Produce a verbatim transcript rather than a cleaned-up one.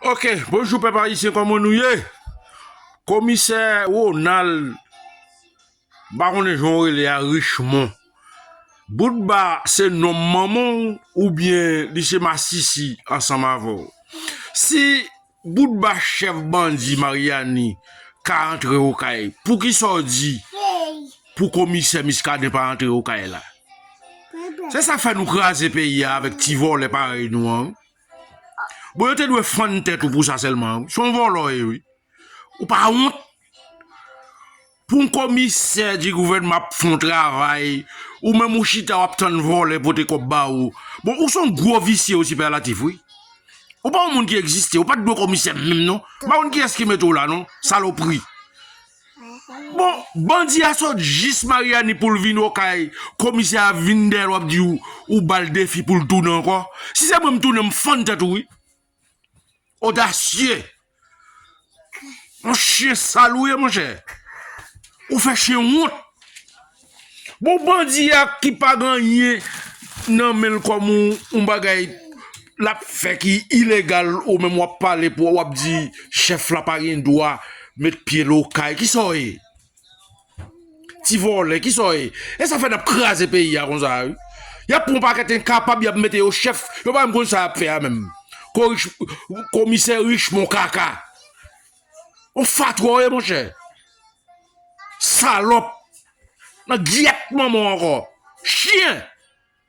Ok, bonjou pèp ayisyen, kòman nou ye? Komisè Ronald, m pa konnen jan w rele a, Richemond. Boutba se nonm manman w oubyen li se masisi ansanm avè w? Si Boutba chèf bandi Maryani ka antre Okay, poukisa w di pou komisè Miskaden pa antre Okay la? Se sa k fè nou kraze peyi a avèk ti vòlè parèy nou an. Bon, yo te dwe fann tèt ou pou sa sèlman, wi. Se yon vòlò w ye, wi. Ou pa wont? Pou yon komisè di gouvènman ap fè yon travay, ou menm ou chita w ap tann vòlè pote kòb ba ou. Bon, ou se yon gwo visye, ou sipèlatif, wi. Ou pa yon moun ki egziste, ou pa t dwe komisè menm non. M pa konn kiyès ki mete w la non, salopri. Bon, bandi a sot jis Maryani pou l vin Okay, komisè a vin dèyè l, w ap di ou, ou ba l defi pou l tounen ankò. Si se mwen m tounen, m fann tèt ou, wi. Odasye! Yon chen sal ou ye, monchè. Ou fè chen wont. Bon, bandi a ki pa gen anyen nan men l kòm yon, yon bagay l ap fè ki ilegal, ou menm w ap pale pou w ap di chèf la pa gen dwa met pye l Okay. Kisa w ye? Ti vòlè, kisa w ye? E sa fè n ap kraze peyi a konsa, wi. Y ap pran yon pakèt enkapab, y ap mete yo chèf, yo pa menm konn sa y ap fè a menm. Ko-, komisè Richemond kaka. Yon fatra w ye, monchè. Salòp. Nan gyèt manman w ankò. Chyen.